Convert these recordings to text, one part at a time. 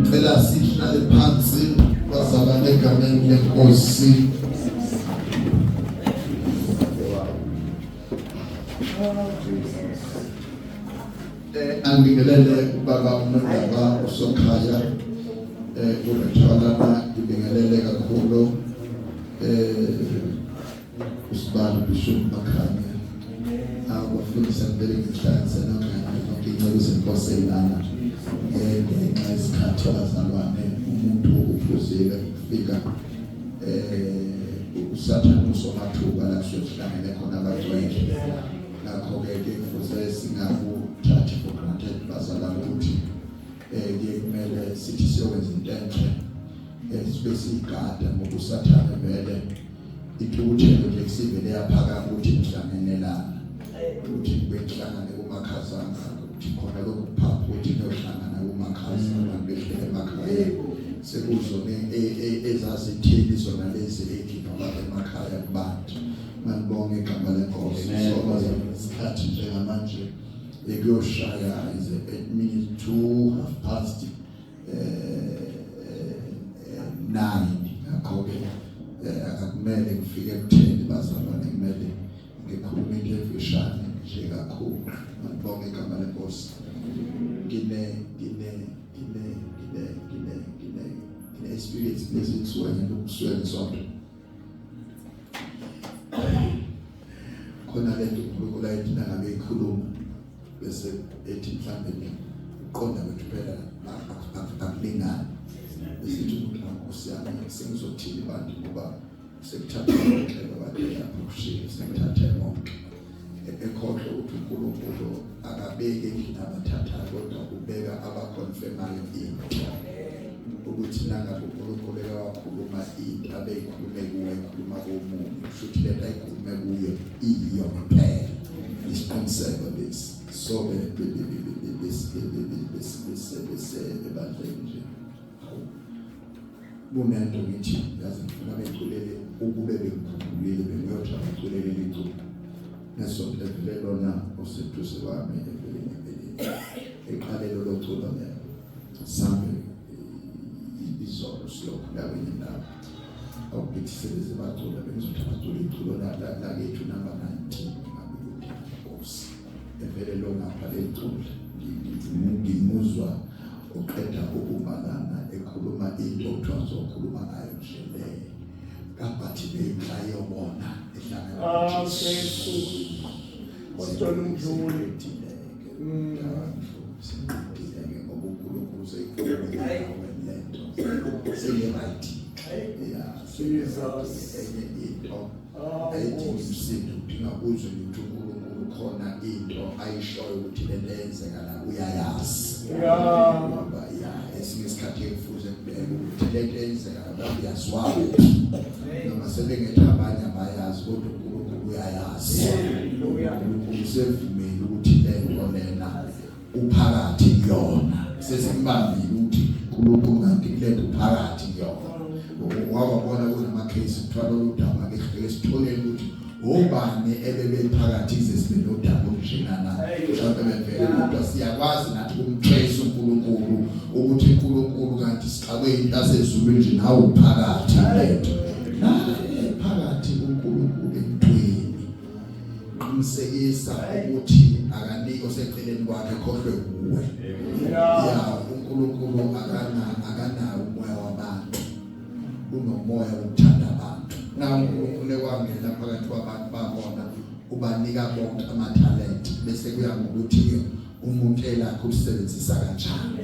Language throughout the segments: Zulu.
Ngicela sihlale phansi bazalwane egameni lenkosi. Angibingelele ubaba uNondaba uSokhaya uRethalana, ngibingelele kakhulu usibali Bishop Makhanya, abafundisi ngibele ngihlanganise nongane yonke inceku zenkosi elana. Ngenxa yesikhathi abazalwane, umuntu uphuzile ukufika, usathane usomathuba la kusuke kuhlangene khona abagcwele. Ngakho-ke ke kufuze singakuthathi for granted bazalwane ukuthi ke kumele sithi siyokwenza into enhle, sibe siyigada, ngoba usathane vele intukuthelo nje isivele yaphakama ukuthi nihlangenelana, ukuthi kube kuhlangane kumakhazanga, ukuthi khona lokhu kuphapha ukuthi niyohlangana kumakhaza, abantu behlele emakhaya, sekuzona ezazitheli zona lezi ey'khipha abantu emakhaya kubantu. Manibonge igama lenkosi. So bazalwane, isikhathi njengamanje ekuyoshaya is 8 minutes to half past 9. Ngakho-ke akumele ngifike ekutheni bazalwane, kumele ngikhulume into emfishane nje kakhulu. Manibonge igama lenkosi. ngine ngine ngine ngine ngine ngine ngine experience lezi nsuku ngilokuswela isonto khona lento uNkulunkulu ayithi nangabe ikhuluma bese ethi mhlambe uqonda kwethu phela akulingani, bese ithi umuntu, "Nkosi yami, sengizothini bantu?" Ngoba sekuthatha konke kade lapho kushiye, sekuthathe konke, ekhohlwe ukuthi uNkulunkulu akabeki endlini abathathayo, kodwa ubeka abaconfirmayo into, ukuthi nangabe uNkulunkulu ekawakhuluma into, abeyikhulume kuwe, ekhuluma komunye, kusho ukuthi lento ayikhulume kuyo iyiyo ngempela. Isiqiniseko lesi. So bese ebandleni nje kunento ngithi yazi ngifuna beculele, ukube bengikhumbulile bengiyothi abaculele liculo nesonto evele lona oseduze kwami evele eqale lolo culo lelo. Sambe izolo siyokhula kwenye indawo, awukuthi sebeze bacula, bengizothi abacula iculo lakethu number 19, ngabe ukuthi Nkosi evele lo ngapha lecula, ngimuzwa uqeda ukumalana ekhuluma into okuthiwa ngizokhuluma ngayo nje le kabhathi beyimhla yobona ehlangana. Ah, Jesu. Pastor Mdluli. Senqidile ngoba uNkulunkulu seyikhuluma nawe lento seyi-right, ya. Jesus. Enye into Ah, ayidingi Nkosi. umsindo, udinga kuzwe ukuthi uNkulunkulu khona into ayishoyo ukuthi lento eyenzeka la uyayazi. Ngoba ya esinye isikhathi kufuze kubeke ukuthi lento eyenzeka la uyaziwa kuphi, noma sebengethi abanye abayazi, kodwa uNkulunkulu uyayazi. Hallelujah. uNkulunkulu sevumile ukuthi lento lena uphakathi kuyona, sesimbambile ukuthi uNkulunkulu kanti kulento uphakathi kuyona. Wababona kunama case kuthiwa lolu daba ke sifike sitholeni ukuthi obani ebebephakathi ize sibe nodaba olunjengana, mhlawumbe bevele, kodwa siyakwazi nathi kumtrace uNkulunkulu ukuthi uNkulunkulu kanti sixakwe into asezulwini nje, nawe uphakathi lento naye phakathi uNkulunkulu entweni. Qinisekisa ukuthi akaniki oseceleni kwakhe, khohlwe kuwe. Ya, uNkulunkulu akanawo umoya wabantu, unomoya wokuthanda abantu. Na uNkulunkulu ekwangena phakathi kwabantu bakhona, ubanika bonke amathalente, bese kuya ngokuthi ke umuntu elakhe ulisebenzisa kanjani.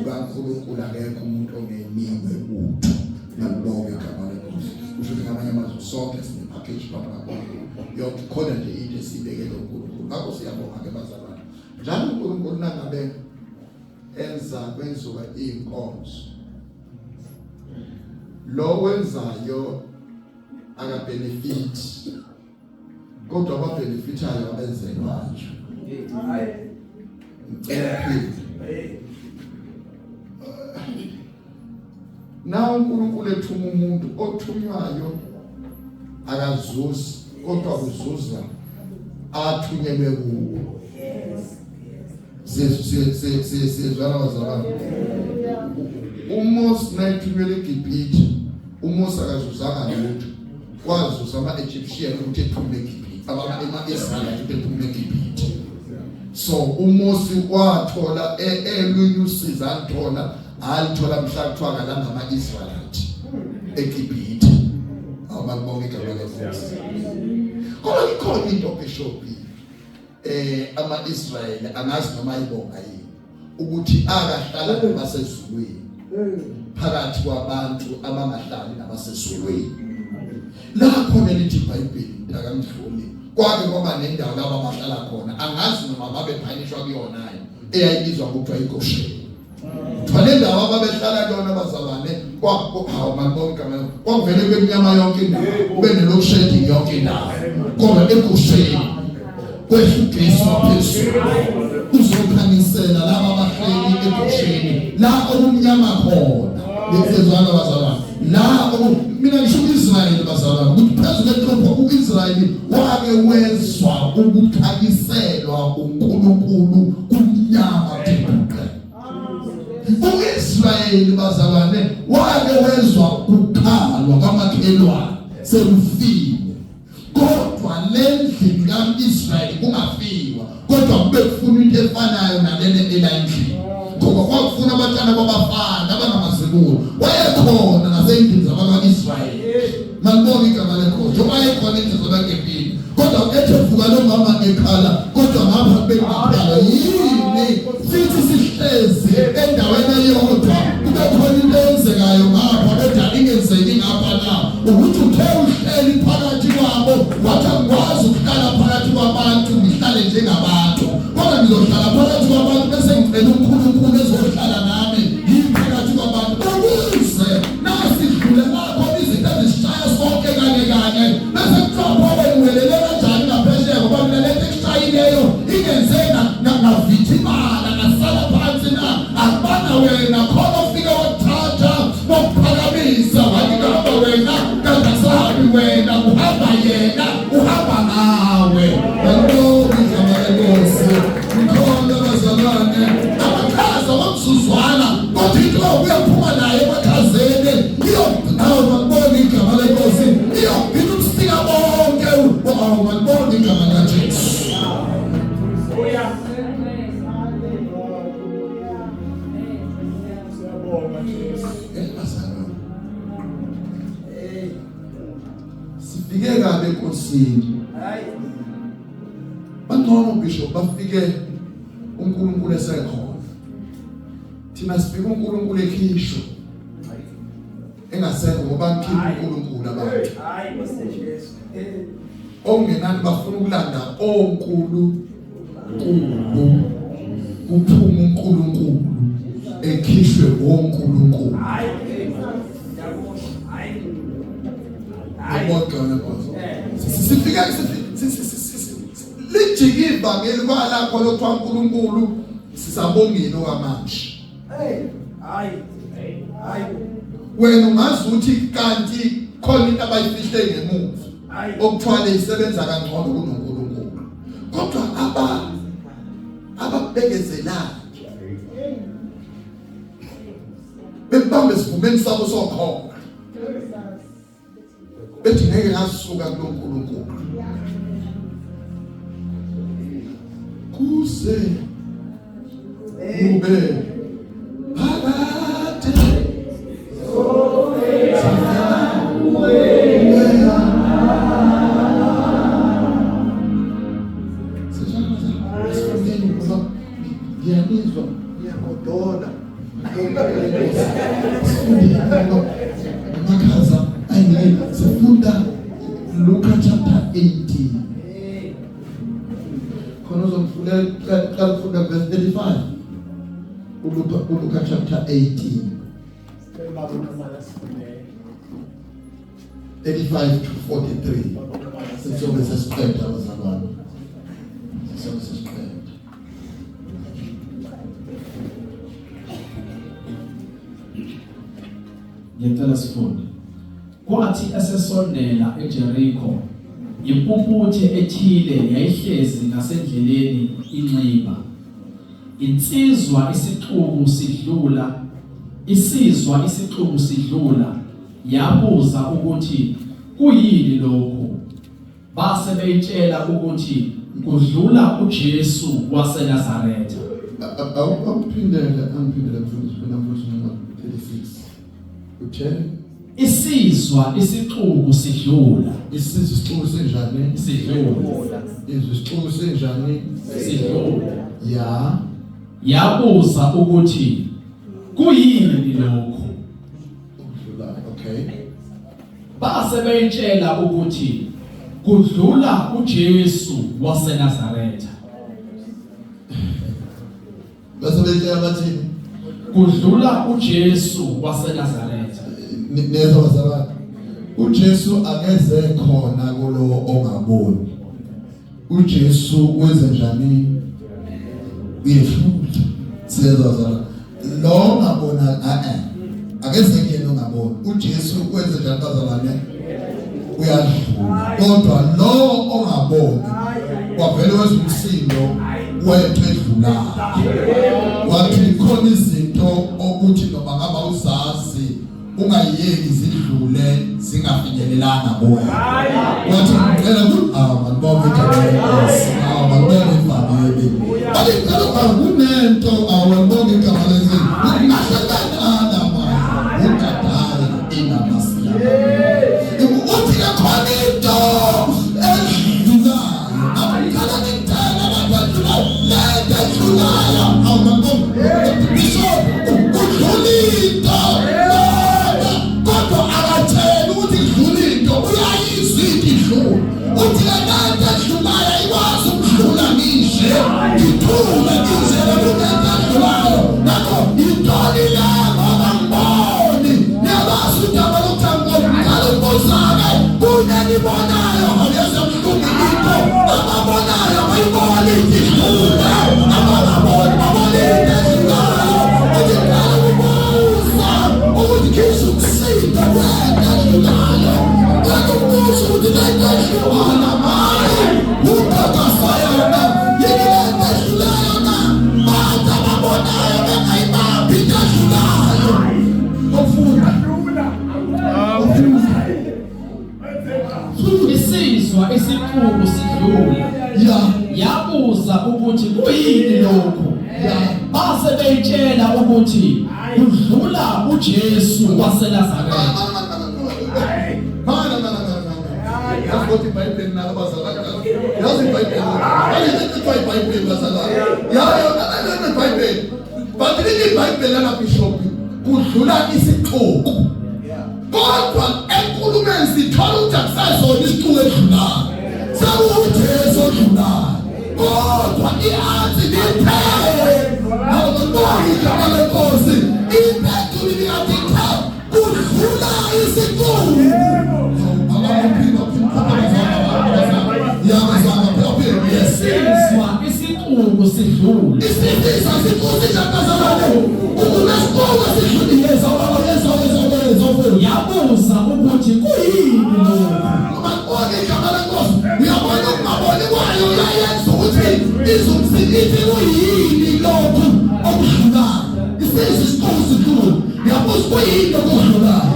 KaNkulunkulu akekho umuntu ongenikwe utho. Ngiyabonga igama lenkosi. Kusho ukuthi ngamanye amazwi sonke sine package phambi kaNkulunkulu, yonke khona nje into esibekele uNkulunkulu. Ngakho siyabonga ke bazalwane. Njalo uNkulunkulu nangabe enza kwenziwa inkonzo, lo wenzayo akabenefit, kodwa ababenefitayo abenzelwayo. Ngicela phinde na uNkulunkulu ethuma umuntu, othunywayo akazuzi, kodwa kuzuza athunyelwe kuwo. Sizwana bazalwane? uMose nayithunyelwe eGibhithe, uMose akazuzanga lutho, kwazuza ama-Egyptian ukuthi ephume eGibhithe, ama-Israyeli ukuthi ephume eGibhithe. So uMose wathola elunye usizo alithola, alithola mhla kuthiwa kalanga ama-Israyeli eGibhithe. Awumalibonga igama leNkosi. Kodwa ikhona into bishop ama-Israyeli angazi noma ayibonga yini ukuthi akahlala nabasezulwini phakathi kwabantu abangahlali nabasezulwini. La khona elithi iBhayibheli mntakamdluli kwake kwaba nendawo laba abahlala khona, angazi noma babephanishwa kuyona eyayibizwa ngokuthiwa iGosheni. Kuthiwa le ndawo ababehlala kuyona bazalwane hawu malibonke igama kwakuvele kube mnyama yonke indawo, kube ne-load shedding yonke indawo, kodwa eGosheni kwehla ugesi waphezulu uzokhanyisela laba abahleli eGosheni la okumnyama khona. Ngiyezwana bazalwane, la mina ngisho uIsrayeli bazalwane ukuthi phezu kwenhlupho uIsrayeli wake wezwa ukukhanyiselwa uNkulunkulu kumnyama bhuqe. UIsrayeli bazalwane wake wezwa ukukhalwa kwamakhelwane sekufile, kodwa lendlini kaIsrayeli kungafiwa, kodwa kube kufuna into efanayo nalena elayindlini, ngoba kwakufuna abantwana babafana abangamazibulo. Wayekhona nasendlini zabakwa-Israyeli, malibonke igama lenkosi, njengoba wayekhona endlini zabakepini, kodwa ethe vuka lo mama ekhala, kodwa ngapha kube kungakhala yini. Sithi sihlezi endaweni eyodwa kube khona into eyenzekayo ngapha kodwa ingenzeki ngapha na, ukuthi uthe uhleli phakathi kwabo wathi angikwazi ukuhlala phakathi kwabantu ngihlale njengabantu, kodwa ngizohlala phakathi kwabantu bese ngicela uNkulunkulu ezohlala nami ngiphakathi kwabantu, ukuze nasidlule lapho izinto ezisishaya sonke kanye kanye bese kuthiwa pho wena kanjani ngaphesheya, ngoba mina lento ekushayileyo ingenze ngavithimala ngasala phansi na, akubana wena khona ufike wakuthatha wakuphakamisa wathi ngihamba wena, kanti akusahambi wena, uhamba yena, uhamba ngawe. Malibonke igama lenkosi. Ngikhona bazalwane, amakhaza wamzuzwana kodwa inhlobo uyaphuma naye emakhazeni iyo. Awu, malibonke igama lenkosi, iyobhina ubusika bonke. Awu, malibonke igama likaJesu. Siyabonga Jesu. Bazalwane, sifike kabi enkosini. Bangcono bishop bafike uNkulunkulu esekhona, thina sifike uNkulunkulu ekhishwa engasekho, ngoba ngikhipha uNkulunkulu abantu Hayi Nkosi Jesu. okungenani bafuna ukulanda onkulu nkulu, kuphuma uNkulunkulu ekhishwe onkulunkulu. Hayi. Ngiyabona. Hayi. Yabona Nkosi, sifike lijike ivangeli kwalapho lokuthiwa uNkulunkulu sisabongile okwamanje. Hey. Hayi. Hayi. Wena ungazi ukuthi kanti khona into abayifihle ngemuva Hayi. okuthiwa isebenza kangcono kunoNkulunkulu, kodwa ababekezelayo bebambe esivumeni sabo sokhona bethi ngeke ngasuka kuloNkulunkulu kuze kube phakade. Ngiyanizwa ngiyagodola amakhaza ayingeke. Sifunda Luka chapter 18, khona uzongifundela, qala ukufunda verse 35, uLuka chapter 18. Baba uNomala sifundele. 35 to 43. Sizobe sesiqeda bazalwane, sizobe sesiqeda. Ngiyacela sifunde. Kwathi esesondela eJeriko, impumputhe ethile yayihlezi ngasendleleni inxiba. Insizwa isixuku sidlula. Isizwa isixuku sidlula, yabuza ukuthi kuyini lokhu. Base beyitshela ukuthi kudlula uJesu waseNazaretha. Awuphindele, angiphindele mfundisi, phinda mfundisi number 36. Uthe Isizwa isixuku sidlula. Isizwe isixuku sinjani? Sidlula. Izwe isixuku sinjani? Sidlula. Ya. Yabuza ukuthi kuyini lokhu. Ukudlula, okay. Base beyitshela ukuthi kudlula uJesu waseNazaretha. Base beyitshela bathini? Kudlula uJesu waseNazaretha. Nezwa bazalwane. uJesu akeze khona kulowo ongaboni. uJesu wenze njani? Uyedlula. Siyezwa bazalwane. Lo ongabona eh akeze kuyena ongaboni. uJesu wenze njani bazalwane? Uyadlula. Kodwa lo ongaboni kwavele wenza umsindo wento edlulayo. Wathi khona izinto okuthi noma ngaba uzazi ungayiyeki zidlule zingafinyelelanga kuwe. Wathi ngicela ku malibonge igama lenkosi, malibonge ivangeli. Wathi ngicela kunento, malibonge igama lenkosi. Ngahlangana manje ugadala inamasiya. Uthi ke khona into edlulayo. Ngicela ngicela abantu edlulayo. Lento edlulayo. Malibonge. Bishop kudlula into. Kodwa akatsheli ukuthi idlula into, uyayizwa into idlula. Uthi le nto edlulayo ayikwazi ukudlula ngishe. Ngithule ngishe kunento edlulayo. Ngakho intoni le ngoba ngiboni. Niyabazi udaba lokuthi angiboni. Ngicela ukubuza-ke kunenibonayo awuyazi buhlungu into ababonayo bayibona into idlula. Abangaboni babona into edlulayo. Uthi ngicela ukubuza ukuthi ngisho ukusinda kwento edlulayo. Ngicela ukubuza ukuthi lento edlulayo manje uqhakasayona yini lento edlulayo na? Bantu ababonayo bengayibambi into edlulayo. Ofunda. Ofunda. Isizwa isixuku sidlula. Ya. Yabuza ukuthi kuyini lokhu. Ya. Base beyitshela ukuthi kudlula uJesu waseNazaretha. Mana mana mana mana. Yazi kodwa iBhayibheli nalo bazalwane. Yazi iBhayibheli. Yazi into iBhayibheli bazalwane. Ya yona lento iBhayibheli. But lithi iBhayibheli lana bishop kudlula isixuku. Kodwa enkulumeni sithola ukuthi akusazona isixuku edlulayo. SekuwuJesu odlulayo. Kodwa i-ansi lithe awubongi igama lenkosi. Impendulo ibikade ithe kudlula isixuku. Isizwa isixuku sidlula. Isifisa isixuku sijabazalwane. Ukube isixuku sidlula yeza yeza yeza yeza. Yabuza ukuthi kuyini lokhu. Mabonge igama lenkosi. Uyabona ukungaboni kwayo uyayenza ukuthi izumsikithi kuyini lokhu okudlulayo. Isizwe isixuku sidlula. Yabuza kuyini okudlulayo.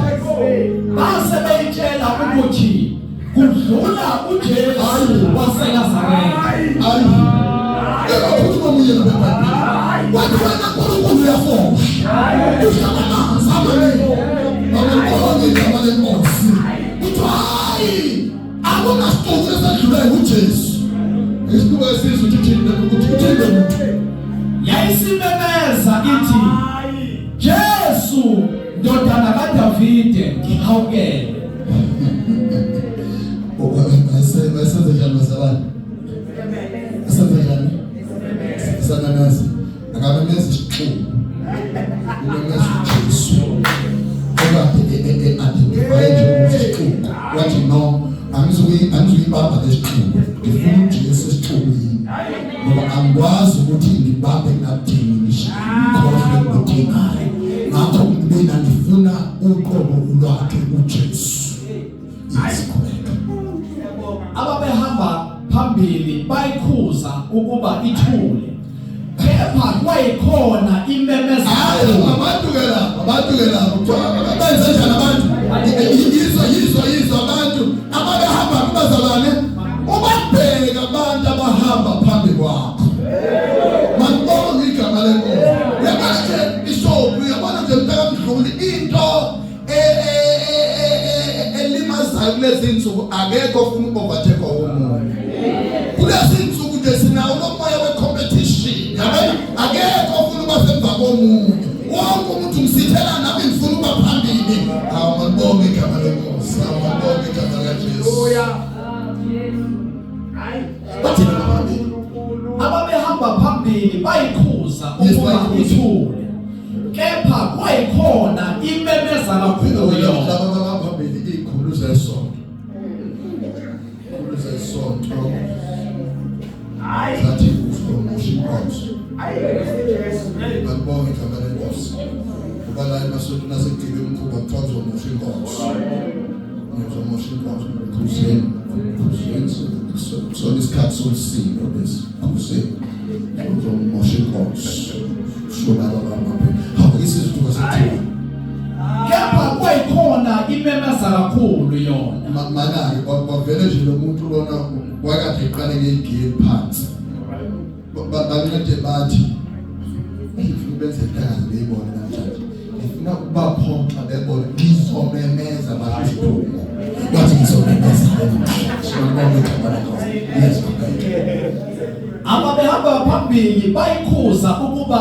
Base beyitshela ukuthi kudlula uJesu waseNazaretha. Ayi. Engakhuluma omunye ngeBhayibheli. Wathi wena uNkulunkulu uyafosha. Uhlala amanzi amaningi. Awubonge igama lenkosi. Uthi hayi akunasixuku esedlulayo uJesu. Isixuku esizwe ukuthi thina ukuthi uthini umuntu. Yayisimemeza ithi Jesu ndodana kaDavide ngihawukele. Basenze njani bazalwane? Basenze njani? Sananazi. Akamemeza isixuku. Umemeza uJesu. Okade e-identify njengokuthi isixuku. Wathi no, angizuyibamba lesixuku. Ngifuna uJesu esixukwini. Ngoba angikwazi ukuthi ngibambe ngingadingi ngisho ngikhohlwe ngidingayo. Ngakho mina ngifuna uqobo lwakhe uJesu. Yes, correct. Ababehamba phambili bayikhuza ukuba ithule. Kepha kwayikhona imemeza. Hayi, abantu ke lapha, Abantu ke labo kuthiwa benze njani abantu? Yizwa yizwa yizwa abantu ababehamba kubazalwane ubabheka abantu abahamba phambi kwakho. Malibonge igama lenkosi. Uyabona nje bishop, uyabona nje mntakamdluli into elimazayo kulezi insuku akekho ofuna uku-overtake omunye. Kulezi insuku nje sinawo lo moya we-competition. Yabona akekho ofuna ukuba semva komunye. Wonke umuntu ngisithela nami ngifuna ukuba phambili. Awu malibonge igama lenkosi. Awu malibonge igama likaJesu. Hayi. Bathini abaphambili? Ababehamba phambili bayikhuza Yes, ukuba bayikhuza. ithule, kepha kwayikhona imemeza kakhulu yona. Laba abaphambili izikhulu zesonto. Izikhulu zesonto Hayi. zathi uzomosha inkonzo. Hayi Jesu. Malibonge igama lenkosi. Ngoba la emasontweni asekugqibe umkhuba kuthiwa uzomosha inkonzo. Uzomosha inkonzo. Khuzeni, khuzeni, kusona isikhathi somsindo lesi. Khuzeni. Uzomosha inkonzo. Sho laba abaphambili. Hawu isizathu sethiwa. Kepha kwayikhona imemeza kakhulu yona. Mana-ke kwavele nje lo muntu lona wakade eqale ngegiye phansi. Bancede bathi ngifuna benze intangazi beyibone namhlanje. Ngifuna ukubaphoxa bebone ngizomemeza basho isiphumo. Bathi ngizomemeza. Sibonge igama lenkosi. Yes, okay. Ababehamba phambili bayikhuza ukuba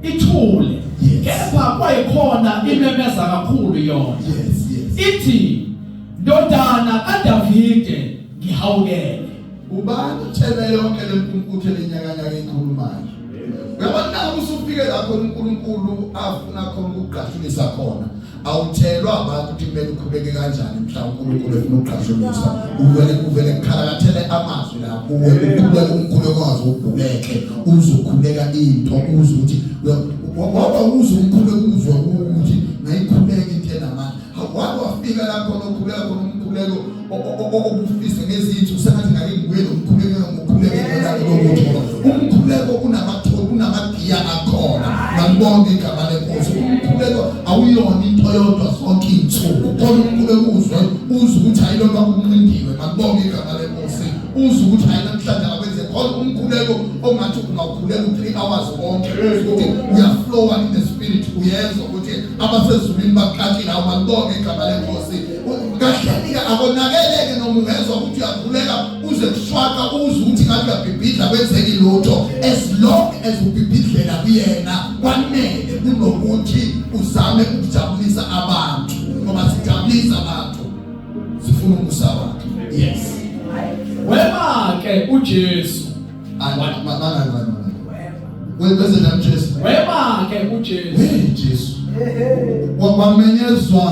ithule, Yes. kepha kwayikhona imemeza kakhulu yona. Yes, yes. Ithi, ndodana kaDavide, ngihawukele. Ubani utshele yonke le mpumputhe lenyakanyaka ekhulumayo? Uyabona na usufike la khona uNkulunkulu afuna khona ukugqashulisa khona. Awutshelwa abantu ukuthi kumele ukhuleke kanjani mhla uNkulunkulu efuna ukugqashulisa. Uvele uvele kukhalakathele amazwi la kuwe ukhuleke umkhuleko wazo ubhuleke uzokhuleka into uzwe ukuthi waba uzwe umkhuleko uzwa ukuthi ngayikhuleka into enamandla. Wake wafika la khona ukhuleka khona umkhuleko obufisa ngezinto sengathi ngake ngibuye nomkhuleko ngokhuleke ngona lokuthi ngoba umkhuleko unamatholi unamagiya akhona. Malibonge igama lenkosi. Umkhuleko awuyona into yodwa zonke izinsuku. Khona umkhuleko uzwe uzwe ukuthi ayilona unqindiwe. Malibonge igama lenkosi. Uzwe ukuthi hayi namhlanje akwenze khona umkhuleko ongathi ungawukhuleka u3 hours wonke ukuthi uyaflowa in the spirit uyezwa ukuthi abasezulwini bakakile. Awumalibonge igama lenkosi. Kahleni-ke akonakeleke noma ungezwa ukuthi uyakhuleka uze kushwaqa uzwe ukuthi ngathi uyabhibhidla kwenzeki lutho as long as ubhibhidlela kuyena kwanele kunokuthi uzame ukujabulisa abantu ngoba sijabulisa abantu sifuna umusa wakhe. Yes. Wema ke uJesu. Wenze njani Jesu? Wema ke uJesu. Hey Jesu. Wamenyezwa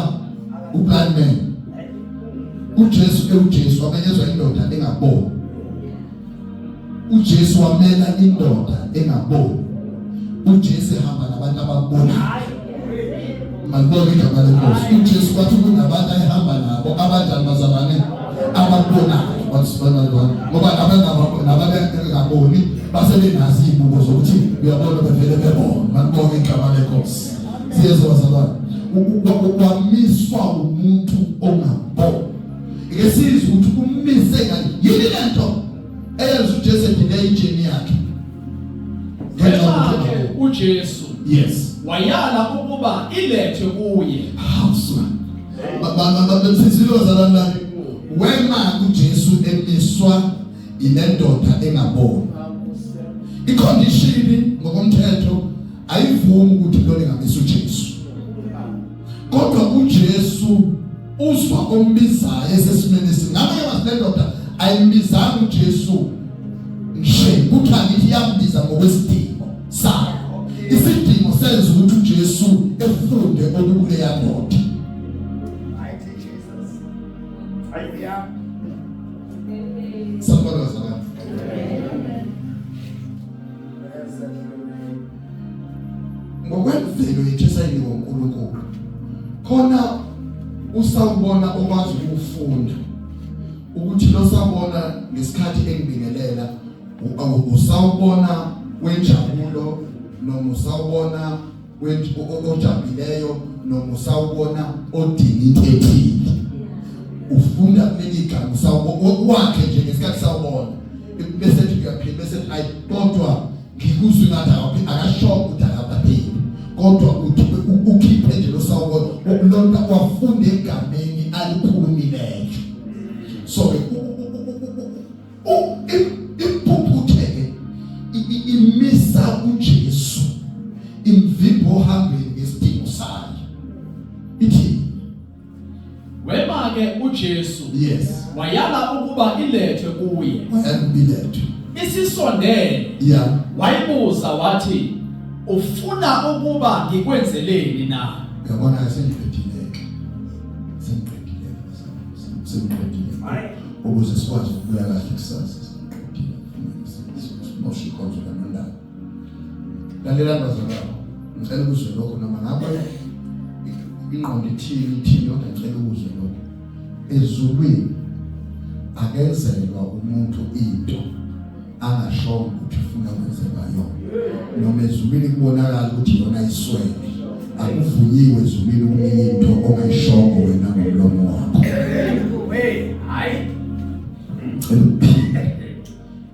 ublind man. uJesu ewuJesu wamenyezwa indoda engaboni. uJesu wamela indoda engaboni. uJesu ehamba nabantu ababonayo. Malibonge igama lenkosi. uJesu kwathi kunabantu ayehamba nabo abanjani bazalwane ababonayo. Wasibona ngoba nabangaboni basebenazo izibuko zokuthi uyabona bevele bebona. Malibonge igama lenkosi. Siyezwa bazalwane. Wamiswa umuntu ongaboni. Ike sizwe ukuthi umise ngani. Yini lento eyenza uJesu edelay ijourney yakhe? Ngenxa Wema yokuthi ke ongaboni. uJesu. Yes. Wayala ukuba ilethwe kuye. Hawusuka. Babemsizile bazalwane la. Wema uJesu emiswa inendoda engaboni. Icondition ngokomthetho ayivumi ukuthi into ingamisa uJesu. Kodwa uJesu uzwa ombizayo esesimeni esingabe ke le ndoda ayimbizanga uJesu nje kuthiwa ngithi yambiza ngokwesidingo sayo. Isidingo senza ukuthi uJesu efunde okukuleya ndoda. Mighty Jesus. Hallelujah. Sanibona bazalwane. Ngokwemvelo yethu esayinikwa uNkulunkulu khona usawubona okwazi ukufunda ukuthi lo sawubona ngesikhathi engibingelela usawubona wenjabulo noma usawubona ojabulileyo Noma usawubona odinga into ethile, ufunda kuleli gama usawubona wakhe nje ngesikhathi sawubona, bese ethi uyaphila, bese ethi ayi, kodwa ngikuzwe ngathi akasho ukuthi akaphili, kodwa uthi ukhiphe nje lo sawubona lona wafunda egameni alikhulumileyo. So ke impumputhe ke imisa uJesu, imvimbo ohambeni ngesidingo sayo, ithi Wema ke uJesu, wayala ukuba ilethwe kuye. Wayakubilethwe. Isisondele, wayibuza wathi, "Ufuna ukuba ngikwenzeleni na?" Uyabona ke, sengiqedile ke, sengiqedile, sengiqedile, ukuze sikwazi ukubuya kahle kusasa. Sengiqedile, simoshe inkonzo kanondaba. Lalelani bazalwane, ngicela ukuzwe lokho, noma ngabe ingqondo ithini ithini, kodwa ngicela ukuzwe lokho. Ezulwini akenzelwa umuntu into angashongo ukuthi ufuna kwenzelwa yona, noma ezulwini kubonakala ukuthi yona iswele. Akuvunyiwe ezulwini ukunika into ongayishongo wena ngomlomo wakho. Hey, hayi. Cela ukuphila.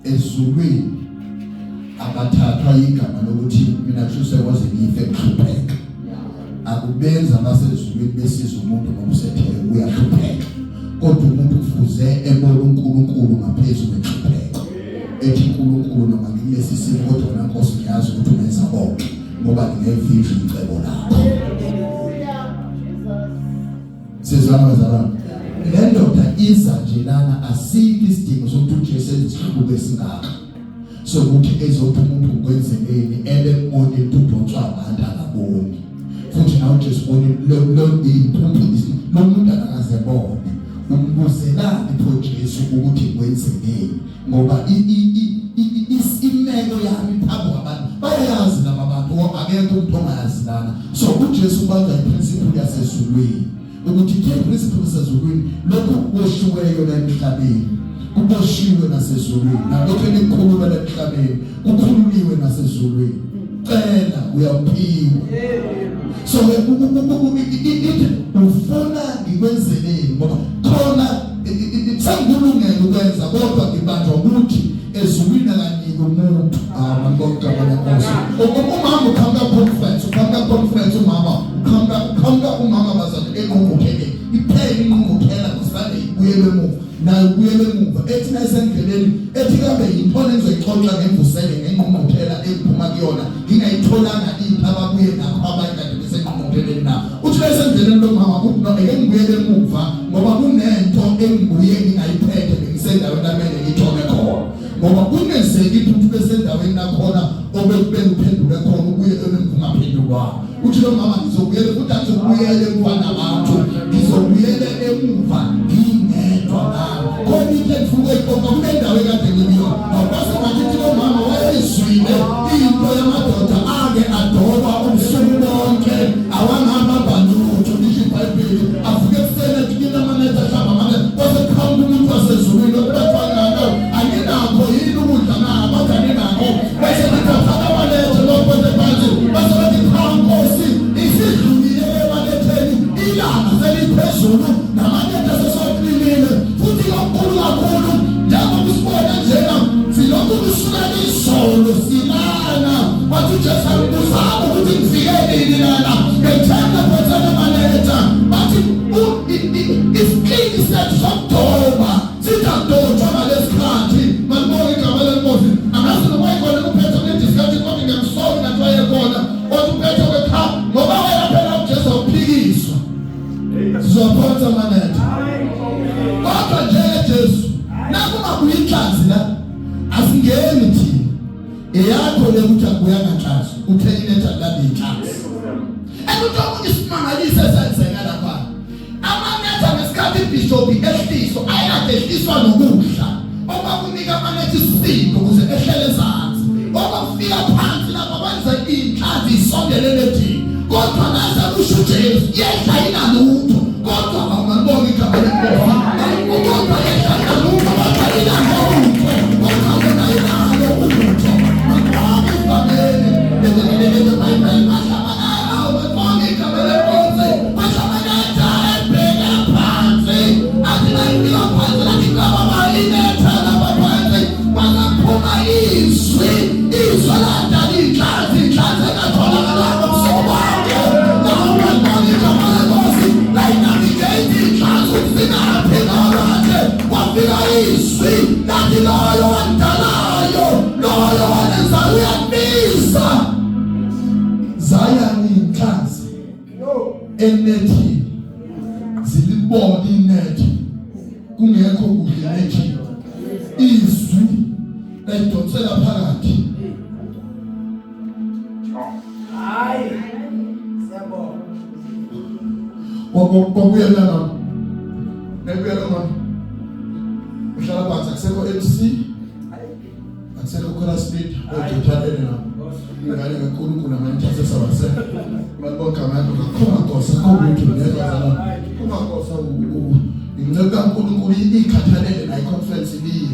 Ezulwini abathathwa igama lokuthi mina kushuse kwaze ngife kuhlupheka. Akubenza abasezulwini besiza umuntu ngoba usethe uyahlupheka, kodwa umuntu kufuze ebone uNkulunkulu ngaphezulu kwenhlupheko, ethi, "uNkulunkulu, noma ngikulesi simo, kodwa wena Nkosi ngiyazi ukuthi ungenza konke, ngoba nginevishwa icebo lakho." Sizwana bazalwane? Le ndoda iza nje lana, asikho isidingo sokuthi uJesu enze isihlubuko esingaka sokuthi ezothi umuntu ukwenzeleni, ebembona into udonswa abantu, akaboni futhi. Nawe uJesu ubone lo imphuphu, lo muntu akakaze bone. Umbuzelani pho Jesu ukuthi kwenzeleni? Ngoba imeko yami phambi kwabantu bayayazi laba bantu, akekho umuntu ongayazi lana. So uJesu ubanjwa iprinciple yasezulwini, ukuthi ke principle yasezulwini, lokhu kuboshiweyo la emhlabeni kuboshiwe nasezulwini, nalokho enikukhuluma la emhlabeni kukhululiwe nasezulwini. Cela, uyaphiwa. So ithi, "Ufuna ngikwenzeleni?" Ngoba khona sengikulungele ukwenza, kodwa ngibanjwa ukuthi ezulwini akaniki umuntu. Ah, malibonke igama lenkosi. Umama uqhamuka conference, uqhamuka conference umama, uqhamuka umama bazalwane engqungqutheleni. Iphele ingqungquthela ngoSunday, ibuyele emuva nayo, ubuyele emuva, ethi nayisendleleni ethi, "Kambe yintoni engizoyixoxa ngemvusele ngengqungquthela engiphuma kuyona, ngingayitholanga into ababuye nakho abanye kade besengqungqutheleni na?" Uthi nayisendleleni lo mama uthi, "No, ake ngibuyele emuva, ngoba kunento engibuye ngingayiphethe, bengisendaweni lamele ngiyithole khona." Ngoba kungenzeki ukuthi besendaweni lakhona obekubele uphendule khona, ubuye emuva ungaphendulwanga. Uthi lo mama, "Ngizobuyela futhi, angizobuyela emuva nabantu, ngizobuyela emuva ngingedwa nami. Khona into engifuna ukuyixoxa kule ndawo ekade ngikuyona." Awubase ngakithi lo mama wayezwile into yamadoda ake adoba ubusuku bonke awangabamba lutho. Lisho iBhayibheli, avuke ekuseni ethi kini amanetha ahlamba amanetha, kwase kuqhamuka umuntu wasezulwini okuthiwa ngalo, "Aninakho yini ukudla na?" Bathi, "Aninakho." Bese bethi, "Thatha amanetha lokho phansi." Bese bethi, "Cha Nkosi, isidlulile emanetheni, ilanga seliphezulu, namanetha sesoklinile, futhi kakhulu kakhulu njengoba usibona njena, silokhu kusuka izolo silana." Wathi uJesu, "Angibuzanga ukuthi ngifike nini lana, ngethemba phothana amanetha." Bathi isiklini sethu sokudoba sidadotshwa ngalesikhathi. Malibonke igama lenkosi. Angazi noma ikhona uPhetro kule discussion, kodwa ngiyamsola ngathi wayekhona. Wathi uPhetro ke, "Cha, ngoba wena phela uJesu awuphikiswa, sizophonsa amanetha." Kodwa njenge Jesu nakungabuyi inhlanzi la, asingeni thina. Eyakho le ukuthi akubuyanga nhlanzi, uthe inetha labi inhlanzi. And okunye isimangaliso esenzeka lapha, amanetha ngesikhathi ibhishobhi ehliswa, ayekade ehliswa nokudla okwakunika amanetha isisindo ukuze ehlele ezansi. Okwakufika phansi lapha kwenza inhlanzi isondele nethini, kodwa nase kusho uJesu, yehla inalutho. Kodwa awungalibonga igama lenkosi, kodwa yehla inalutho, kodwa inalo lutho, kodwa yona inalo ulutho. Malibonke ivangeli leBhayibheli. Malibonke igama lenkosi. Enethini zilibona inethi kungekho kuhle enethini. Izwi layidonsela phakathi. Hayi. Siyabonga. Kwabuyela mama. Nebuyela mama. Uhlala phansi akusekho MC. Akusekho chorus lead oduthalele na. Ingane kaNkulunkulu ama-intercessor wase. Malibonke abantu ngakhona Nkosi akho lutho ngezwa zalana. Kuma Nkosi inceku kaNkulunkulu ikhathalele la i-conference ibiye.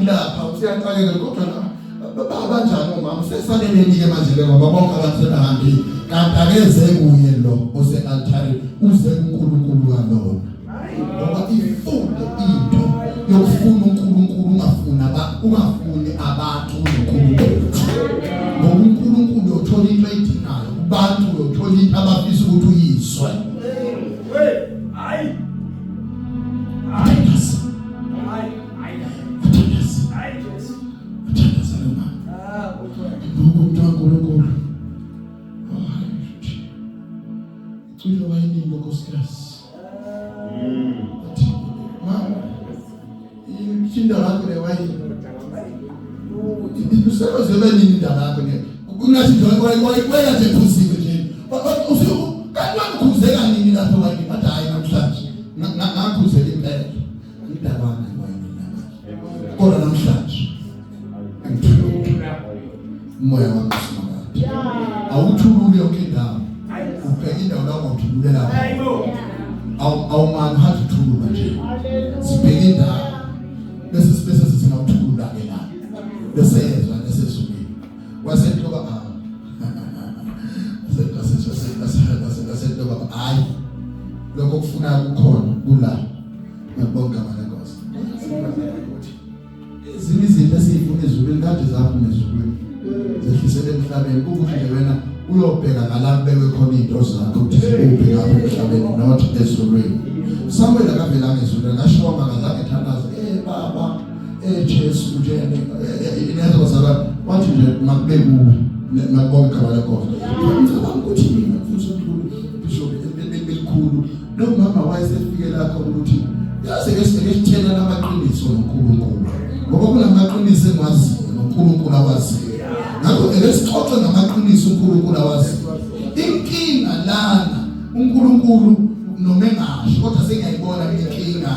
Ilapha usiyaqaleka kodwa la banjani omama sesaleleni ke manje ke ngoba bonke abantu sebehambile kanti akeze kuye lo ose-altare uze kuNkulunkulu kalona ngoba ifunde into yokufuna uNkulunkulu ungafuni ungafuni abantu kunoNkulunkulu ngoba uNkulunkulu uyothola into ayidingayo kubantu uyothola into abafisa ukuthi uyizwe. Hayi. Hayi. Hayi. Hayi Jesu. Uthandaza lo mama. Ah, kuthwele. Ngoba umuntu kaNkulunkulu. Oh, hayi futhi. Icwile wayinini lo nkosikazi. Athi, mama, indaba yakho le wayini. Usebenze nini indaba yakho le? Kungathi nje wayekade ephuziwe nje. Kanti wakukhuzeka nini lapho wayini? Bathi hayi namhlanje. Ngakhuzela impela. Ngidakwana wayini namanje. Kodwa namhlanje ngithulule umoya wami usimakade. Awuthulule yonke indawo. Ubheke indawo la ungawuthululela khona. Hayibo. Awumani uhambe uthulula nje. Sibheke indawo. Bese bese singawuthulula ke la. Bese yezwa nesezulwini. Wasethi lo baba wasethi lo baba hayi lokho kufuna kukhona kula. Ngiyabonga igama lenkosi. Ezinye izinto esiyifuna ezulwini kade zaphuma ezulwini. Zehlisele emhlabeni ukuthi nje wena uyobheka ngala kubekwe khona izinto zakho ukuthi zikuphi ngapha emhlabeni not ezulwini. Samuel akavelanga ezulwini akashonga akazange ethandaze baba Jesu nje inezwa bazalwane wathi nje makube kuwe makubonke igama lenkosi. Ngicabanga ukuthi mina mfundisi omkhulu bishop elikhulu lo mama wayesefikela khona ukuthi yazi ke sike sithena namaqiniso noNkulunkulu ngoba kunamaqiniso engiwaziyo noNkulunkulu awaziyo ngakho ake sixoxe ngamaqiniso uNkulunkulu awaziyo. Inkinga lana uNkulunkulu noma engasho kodwa sengiyayibona inkinga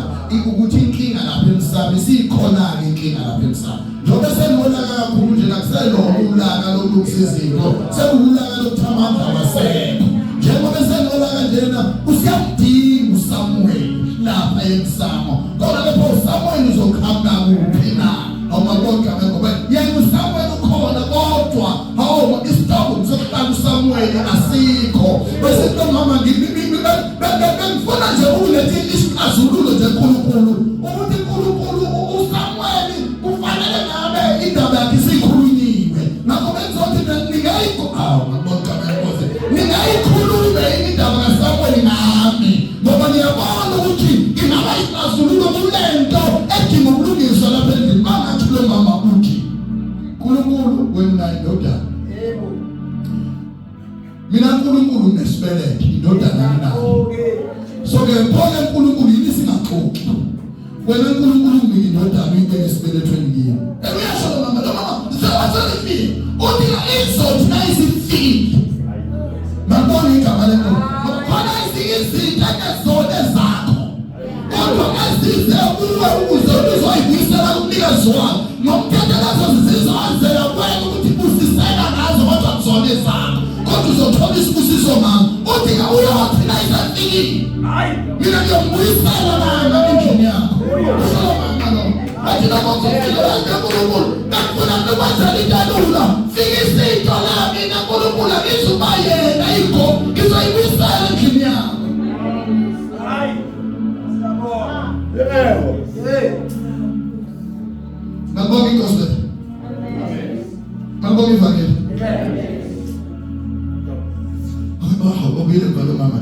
ukuthi inkinga lapha emsamo isikhona ke inkinga lapha emsamo njengoba senibonaka kakhulu nje nakuselona ulaka lokulungisa izinto sekuwulaka lokuthi amandla awasekho njengoba senibonaka njena usiyamdinga uSamuel lapha emsamo kodwa lapho uSamuel uzoqhamuka kuphi na noma konke ngoba yena uSamuel ukhona kodwa hawu isitoko sokuhlala uSamuel asikho bese into mama ngifuna nje ukuletha isixazululo nje uNkulunkulu ukuthi uNkulunkulu uSamuel kufanele ngabe indaba yakhe isikhulunyiwe ngakho bengizothi ningayikho awu ngabonga inkosi ningayikhuluma yini indaba kaSamuel nami ngoba ngiyabona ukuthi ingaba isixazululo kulento edinga ukulungiswa lapha endlini mangathi lo mama uthi uNkulunkulu wena indodana. Yebo. Mina uNkulunkulu nginesibeletho indodana nginayo. So ke phole uNkulunkulu yini singaxoxi. Wena uNkulunkulu unginike indodana uyibeke esibelethweni kimi. Uyasho lo mama lo mama sewasefikile. Uthi izothi nayisifikile. Mabona igama lenkosi. Khona izinto engezona ezakho. Kodwa ezize kuwe ukuze uzoyibuyisela kumnikazi wayo. Ngomthetho lezo zizozela kuwena ukuthi busiseka ngazo kodwa kuzona ezakho. Kodwa uzothola isibusiso ngazo. Uthi ke uyothi nayisefikile. Hayi. Mina ngiyombuyisela mama endlini yakho. Usho mama lo. Bathi lokho kufika uNkulunkulu. Ngakufuna ukwenzela into elula. Fika izinto la mina uNkulunkulu angizuba yena igo. Ngizoyibuyisela endlini yakho. Hayi. Siyabonga. Yebo. Hey. Ngabonga inkosi lethu. Ngabonga ivangeli. Amen. Hayi obuyele emva lo mama.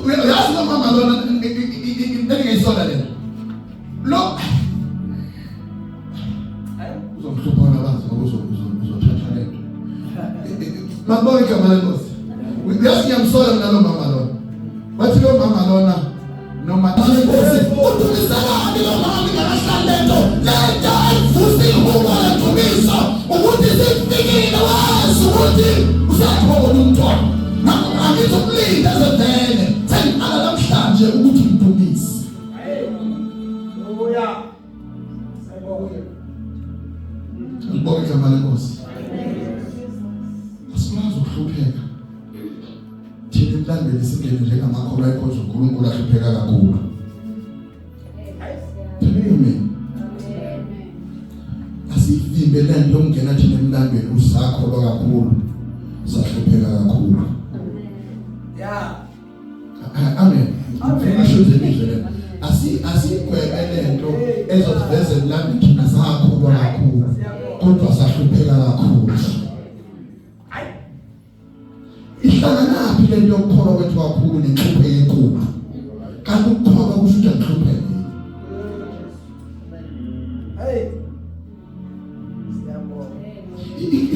Uyazi lo mama lona engingayisola lena. Lo uzomhlupha ngabanzi ngoba uzothatha lento. Mabonga igama lenkosi. Uyazi ngiyamsola mina lo mama lona. Wathi lo mama lona noma inkosi udumiselani lo mama ingakahlali lento lento ayivusa ihubo ledumiso ukuthi sifikile wazi ukuthi usekhona umntwana. Ngakho angizokulinda zevele sengiqala namhlanje ukuthi ngidumise. Haleluya. Siyabonga. Ngibonge igama lenkosi. Asikwazi ukuhlupheka. Thina emlandweni singene njengamakholwa ekhonza uNkulunkulu ahlupheka kakhulu. Amen. Asivimbe lento ongena thina emlandweni usakholwa kakhulu. Sahlupheka kakhulu. Yeah. Amen. Amen. Asho nje izwi lelo. Asi asigweme lento ezosiveza emlandweni thina sakholwa kakhulu. Kodwa sahlupheka kakhulu. Ihlanganaphi lento yokukholwa kwethu kakhulu nenhluphe enkulu? Kanti ukukholwa kusho ukuthi angihlupheke. Hey. Siyabonga.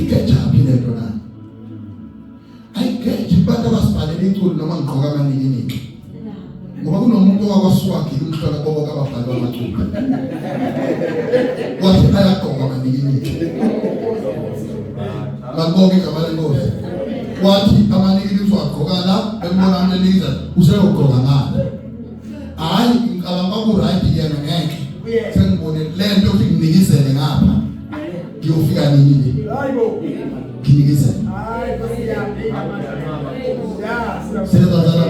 Igejaphi lento na? Ayigeji kubantu abasibhalela iculo noma ngigqoka amanikiniki. Ngoba kunomuntu owakwaswagi umhlola bonke ababhali bamaculo. Wathi ayagqoka amanikiniki. Malibonke igama lenkosi. Wathi amanikiniki uzowagqoka la embona amleliza useyogqoka ngale. Hayi ngicabanga kwaku right yena ngeke. Sengibone lento ukuthi nginikizele ngapha. Ngiyofika nini le? Hayibo. Nginikizele. Hayi Nkosi yami. Yeah. Siyazana.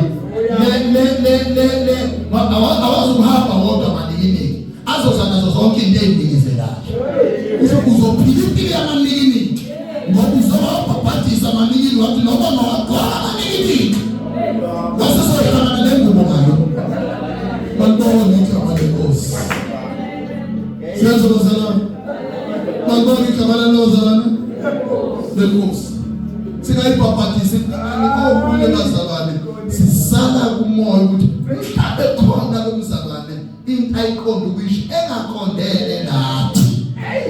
Le le le le le awazukuhamba wodwa manikiniki. Azoza nazo zonke into ezinikizelayo. Usho uzophila impilo yamanikiniki. Ngoba uzowabhabhadisa amanikiniki wathi noma mawagqoka amanikiniki. Wase sohlangana nengubo ngayo. Malibonge igama lenkosi. Siyazwa bazalwane. Malibonge igama lenkosi. Lenkosi. Singayibhabhadisi okhule bazalwane. Sisala kumoya ukuthi mhlawumbe khona lo mzalwane into ayiqonda ukuyisho engaqondene nathi.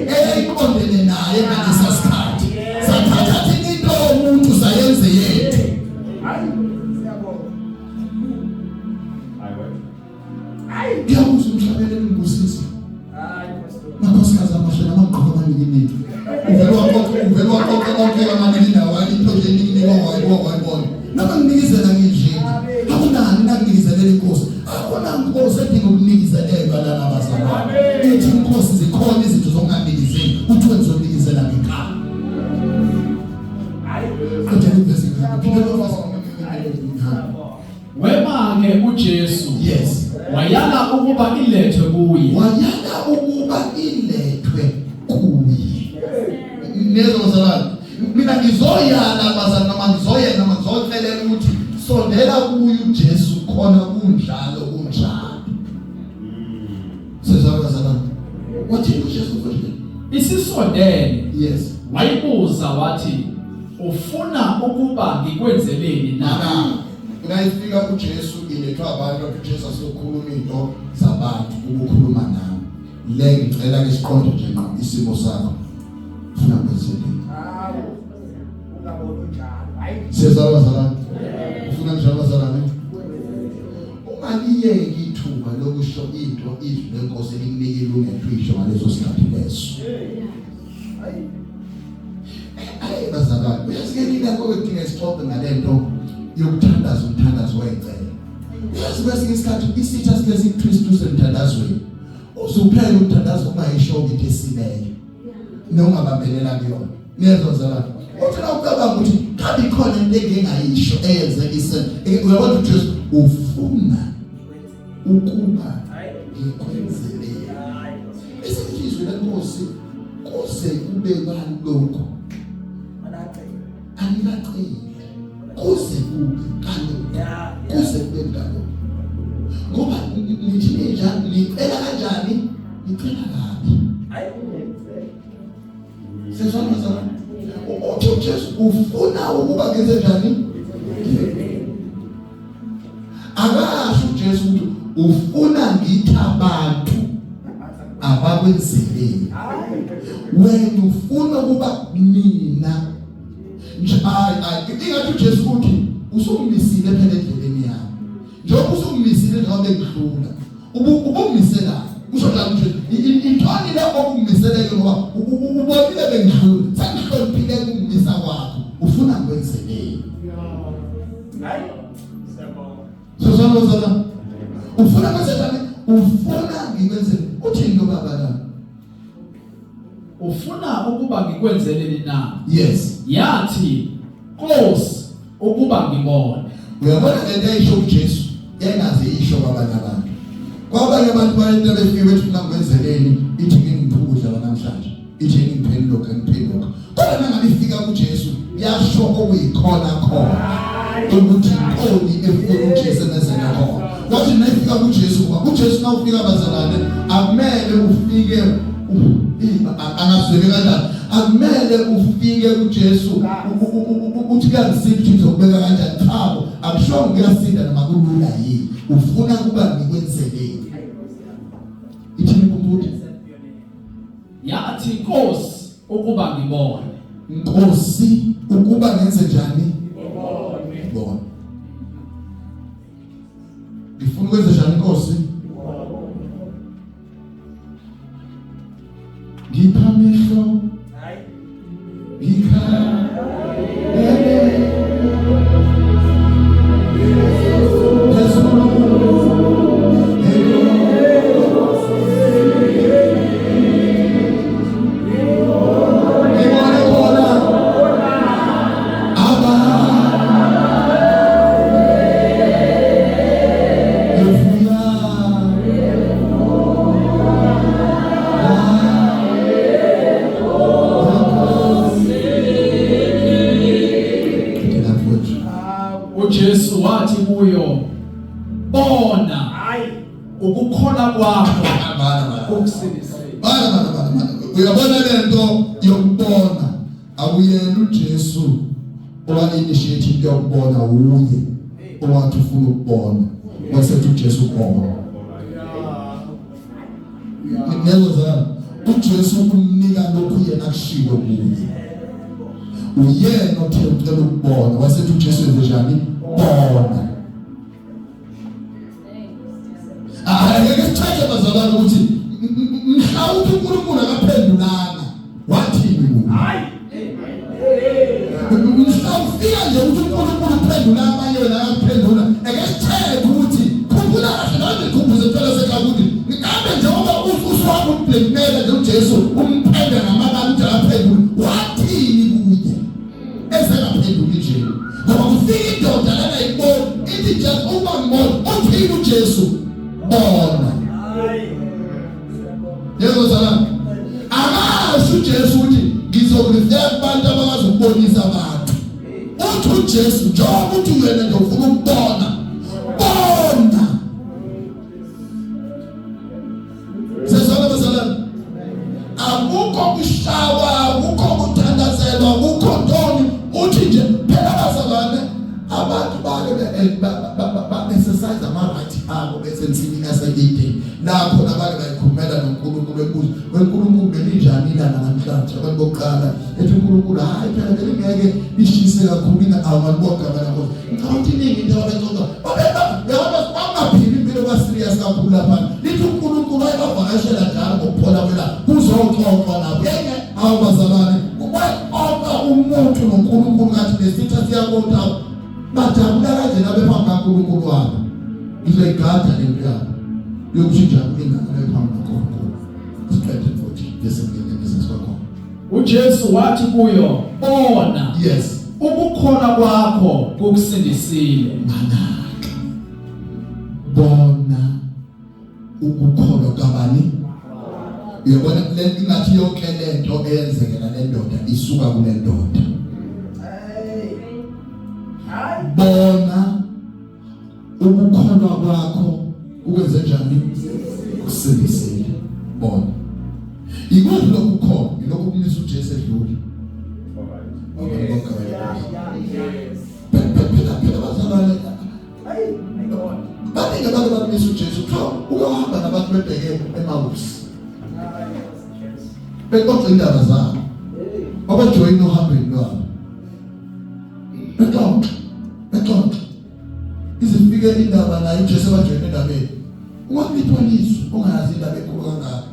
Eyayiqondene naye ngalesa sikhathi. Sathatha thina into yomuntu sayenze yethu. Hayi. Siyabonga. Hayi. Ngiyakuzwa umhlabeleli ngibusisa. Hayi pastor. Makhosikazi amahle namagqoka amanikiniki. Uvele waqoqa uvele waqoqa onke amanikiniki nawo into nje inikiniki wayibona. Noma nginikizela nginje. Akunani nakunikizelela inkosi. Akunankosi edinga ukunikezelelwa lana bazalwane. Ithi inkosi zikhona izinto zokunganikezeli. Uthi wena uzonikezela ngekhaya. Hayi. Kodwa ivesi ngiphinde lo Wema ke uJesu. Yes. Wayala ukuba ilethwe kuye. Wayala ukuba ilethwe kuye. Nezwa bazalwane. Mina ngizoyala bazalwane noma ngizoyena noma ngizocelela ukuthi sondela kuye uJesu khona kunjalo kunjalo. Sizwa bazalwane. Wathi uJesu futhi. Isisondele. Yes. Wayibuza wathi ufuna ukuba ngikwenzeleni na? Na. Unayifika uJesu ilethwa abantu athi uJesu asokhuluma into zabantu ukukhuluma nami. Le ngicela ke siqonde nje ngqo isimo sakho. Ufuna kwenzeleni? Hawu. Ungaboni unjalo. Hayi. Siyazalwa bazalwane. Ufuna njalo bazalwane? Ungaliyeki ithuba lokusho into izwi lenkosi elinike ilungelo uyisho ngaleso sikhathi leso. Hayi. Hayi bazalwane, uyazi ke nina kokudinga isixoxe ngalento yokuthandaza umthandazo wayicela. Uyazi kwesinye isikhathi isitha sike siKristu semthandazweni. Uzuphela umthandazo ungayisho into esileyo. Nongabambelela kuyona. Niyezwa bazalwane. Uthi na ucabanga ukuthi kabi khona into engingayisho eyenzekise. Uyabona uJesu ufuna ukuba ngikwenzele. Hayi. Bese lithi izwi lenkosi kuze kube kalokho Manacela. anikaceli kuze kube kalokho Yeah. kuze kube kalokho ngoba nithi ninjani nicela kanjani nicela kabi Hayi. sezwana bazalwane uthi uJesu ufuna ukuba ngenze njani akasho uJesu ukuthi ufuna ngithi abantu abakwenzeleni Hayi. wena ufuna ukuba mina nje hayi hayi ingathi uJesu uthi usungimisile phela endleleni yami. bengidlula. Ubungimisela kusho njalo nje intoni le okungiseleke ngoba ubonile bengidlula sengihloniphile ukungimisa kwakho ufuna ngikwenzeleni? Hayi. Siyabonga. Sozana zana. Ufuna kwenzenjani? Ufuna ngikwenzele. Uthini lo baba la? Ufuna ukuba ngikwenzeleni na? Yes. Yathi, Nkosi, ukuba ngibone. Uyabona lento ayisho uJesu engaze isho kwabanye abantu. Kwabanye abantu bayento befike bethi ufuna ngikwenzeleni ithi ngingiphe ukudla namhlanje. Ithi ngipheni lokho ngipheni lokho. Kodwa nangabe ifika kuJesu yasho okuyikhona khona ukuthi intoni efuna uJesu emenzele khona. Wathi nayifika kuJesu ngoba uJesu nawufika bazalwane akumele ufike angazweke kanjani akumele ufike kuJesu uthi kuyangisinda ukuthi ngizokubeka kanjani chabo akushongo kuyasinda noma kulula yini ufuna kuba ngikwenzeleni ithini kumbuthi Yathi, Nkosi, ukuba ngibone. Nkosi ukuba ngenze njani ngibone. Ngifuna ukwenza njani Nkosi? Ngipha amehlo. Hayi. Ngikhala. Ngibone khona aba evuya uJesu wathi kuyo, Bona, Hayi. ukukholwa kwakho Bana bana. kukusindisile. Bana bana bana bana. Uyabona lento yokubona akuyena uJesu owa initiate into yokubona uye owathi ufuna ukubona wasethi uJesu ubona. Niyezwa uJesu umnika lokhu yena akushiwo kuye. Uyena othe ucela ukubona wasethi uJesu enze njani? Bona. Angeke sithathe bazalwane ukuthi mhlawumbe uNkulunkulu akaphendulanga wathini kuye. Hayi. Mhlawumbe nje ukuthi uNkulunkulu uphendula abanye wena akaphendula eke sitheke ukuthi khumbula kahle nami ngikhumbuze phela sekhaya ukuthi ngikambe njengoba usuhamba umblackmail nje uJesu umphenda ngamabala ukuthi akaphenduli wathini kuye ezengaphenduli nje ngoba kufika indoda lana ibona ithi nje uma ngibona uthini uJesu bona Hayi. Yebo zalana. Akasho uJesu ukuthi ngizokurefera kubantu abakwazi ukubonisa abantu. Uthi uJesu njengoba uthi wena nje ufuna ukubona. Bona. Sezona bazalwane. Akukho kushawa, akukho kuthandazelwa, akukho ntoni. Uthi nje phela bazalwane abantu bake ba exercise ama right abo besensimini yase-Eden la khona bake bayikhulumela noNkulunkulu ebuza weNkulunkulu belinjani ilanga namhlanje abantu bokuqala ethi uNkulunkulu hayi phela belingeke lishise kakhulu ina abantu bonke abantu ngicabanga ukuthi iningi into ababenxoxa yabona bangaphili impilo ba serious kakhulu lapha lithi uNkulunkulu wayebavakashela njalo ngokuphola kwelanga kuzoxoxwa nabo yeke awu bazalwane kwaxoxa umuntu noNkulunkulu kathi nesitha siyabona bajabula kanje nabephambi kaNkulunkulu wabo ngizoyigada le nto yabo yokuthi njabule ingane phambi kaNkulunkulu siqede futhi bese ngene kwakho uJesu wathi kuyo, Bona, yes ukukholwa kwakho kukusindisile. Manaka bona ukukholwa kabani uyabona le ingathi yonke lento eyenzekela le ndoda isuka kule ndoda Hayi. Hayi. bona ukukholwa kwakho ukwenze njani kusindisile bona ikuphi lokhu khona ilokhu kumisa uJesu edlule Yes. phela phela bazalwane Hayi. My God. baningi abantu abamisa uJesu kuthiwa uyohamba nabantu bebheke eMawusi Hayi Nkosi Jesu. bexoxa indaba zabo Hey. babajoyina ohambeni lwabo bexoxa bexoxa izifike indaba naye uJesu abajoyina endabeni Ungakulithwa lizwe ongayazi indaba enkulu kangaka.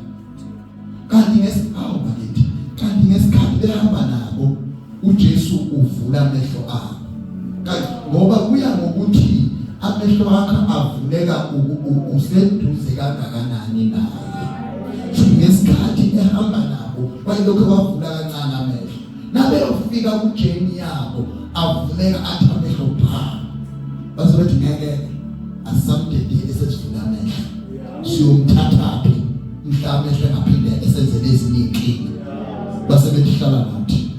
Kanti ngesikhawu bakithi, kanti ngesikhathi behamba nabo uJesu uvula amehlo abo. Kanti ngoba kuya ngokuthi amehlo akho avuleka useduze kangakanani naye. Ngesikhathi ehamba nabo wayelokhu wavula kancane amehlo. Nabeyofika kujeni yabo avuleka athi amehlo pha. Base bethi ngeke asamdedele sesivula amehlo. Siyomthathaphi mhla amehlo engaphinde esenzele ezinye inkinga. Base bethi hlala nathi.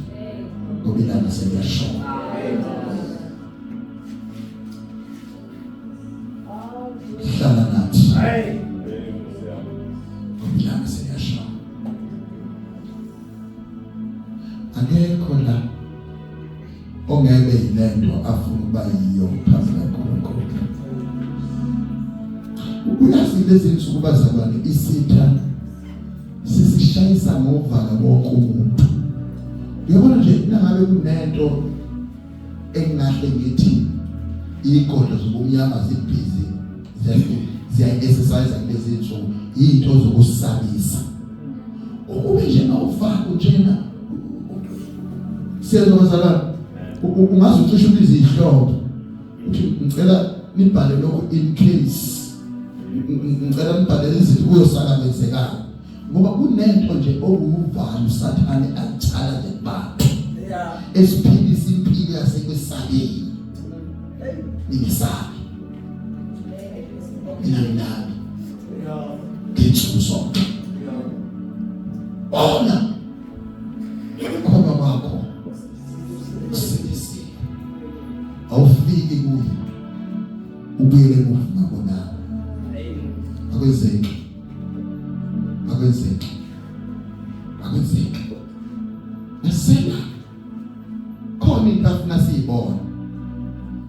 Ngoba ilanga seliyashona. Hlala nathi. Ngoba ilanga seliyashona. Akekho la ongebe yilento afuna ukuba yiyo phambi kaNkulunkulu. Uyazi lezi insuku bazalwane isitha sisishayisa ngovala wonke umuntu. Uyabona nje nangabe kunento engingahle ngithi igodlo zobumnyama zibhizi ziyayi-exercise kulezi insuku into zokusabisa. Ukube nje awufaki njena siyezwa bazalwane ungaze ucishe ubize ihlobo uthi ngicela nibhale lokho in case ngicela nibhale izinto kuyosala kwenzekani ngoba kunento nje okuwuvalo usathane ayitshala nje kubantu esiphilisa impilo yasekwesabeni ningesabi mina nginani ngensuku zonke bona ukukholwa kwakho usindisiwe awufiki kuye ubuyele emuva ungabonanga akwenzeki akwenzeki akwenzeki nasela khona into afuna siyibone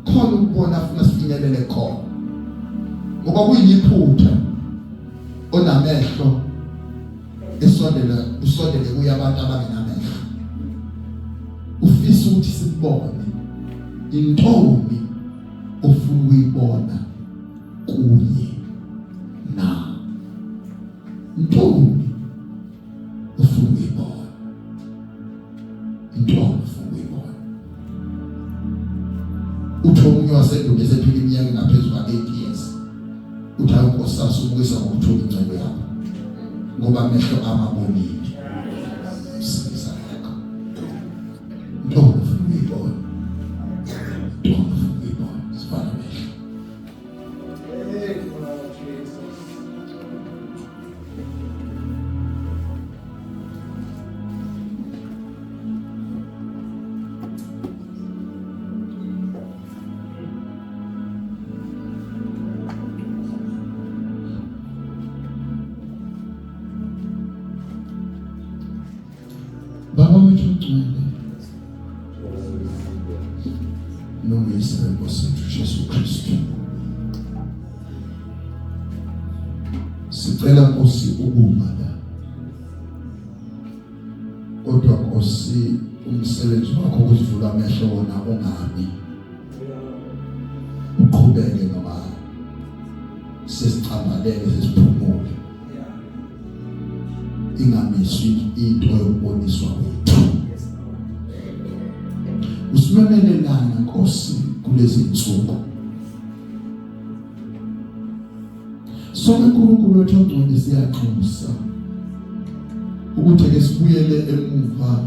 khona ukubona afuna sifinyelele khona ngoba kuyiphutha onamehlo esondele usondele kuye abantu abangenamehlo ufisa ukuthi sibone intombi ofuna ukuyibona kuye na ntombi ufuna ukuyibona intombi ufuna ukuyibona uthi omunye wasendulo esephila iminyaka engaphezu kwa-8 years uthi hayi nkosi sasubukisa ngokuthola ingcebo yakho ngoba amehlo amabonile sindisa yakho ntombi ufuna ukuyibona ntombi ufuna ukuyibona sifana amehlo Baba wethu ongcwele nonguyise wenkosi yethu Jesu Kristu sicela Nkosi ukuma la kodwa Nkosi umsebenzi wakho ukuzivula amehlo wona ungami uqhubeke noma sesicambalele sesiphumule ingamiswi into yokuboniswa kwethu usimemelelana Nkosi kulezi nsuku sonke uNkulunkulu wethu ongcwele siyanxusa ukuthi ke sibuyele emuva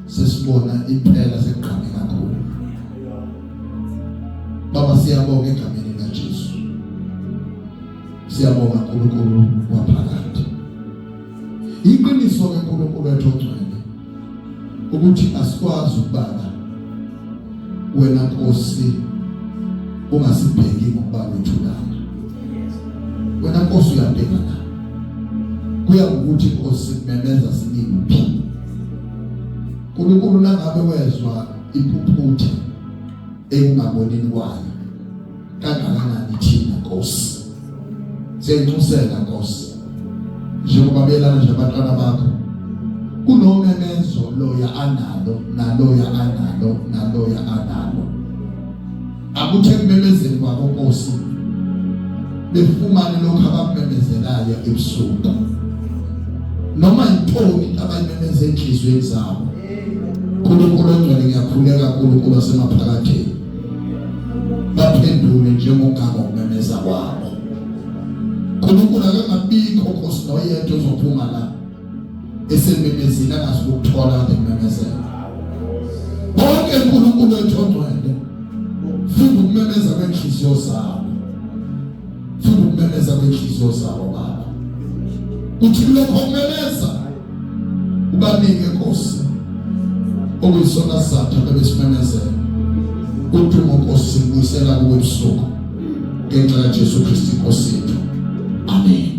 sesibona impela sekugqame kakhulu baba siyabonga egameni likaJesu siyabonga uNkulunkulu waphakade iqiniso ke uNkulunkulu wethu ongcwele ukuthi asikwazi ukubala wena Nkosi ungasibheki ngokuba kwethu lana wena Nkosi uyabheka la kuya ngokuthi Nkosi kumemeza sinikuphi uNkulunkulu nangabe wezwa impuphuthe ekungabonini kwayo kangakanani thina Nkosi siyanxusela Nkosi njengoba belana nje abantwana bakho kunomemezo loya analo naloya analo naloya analo akuthe kumemezeni kwabo Nkosi Befumane lokho abakumemezelayo ebusuku. Noma yintoni abayimemeza enhliziyweni zabo. uNkulunkulu ongcwele, ngiyakhuleka uNkulunkulu wasemaphakatheni, baphendule njengogama ukumemeza kwabo. uNkulunkulu akangabikho Nkosi noyedwa ozophuma la esememezile angazi ukuthola kade kumemezela. Bonke uNkulunkulu wethu ongcwele, funda ukumemeza kwenhliziyo zabo, funda ukumemeza kwenhliziyo zabo Baba, uthi kulokho kumemeza ubanike Nkosi okuyisona sizathu abebesimemezela. Udumo Nkosi sibuyisela kuwe ebusuku ngenxa kaJesu Kristu inkosi yethu. Amen.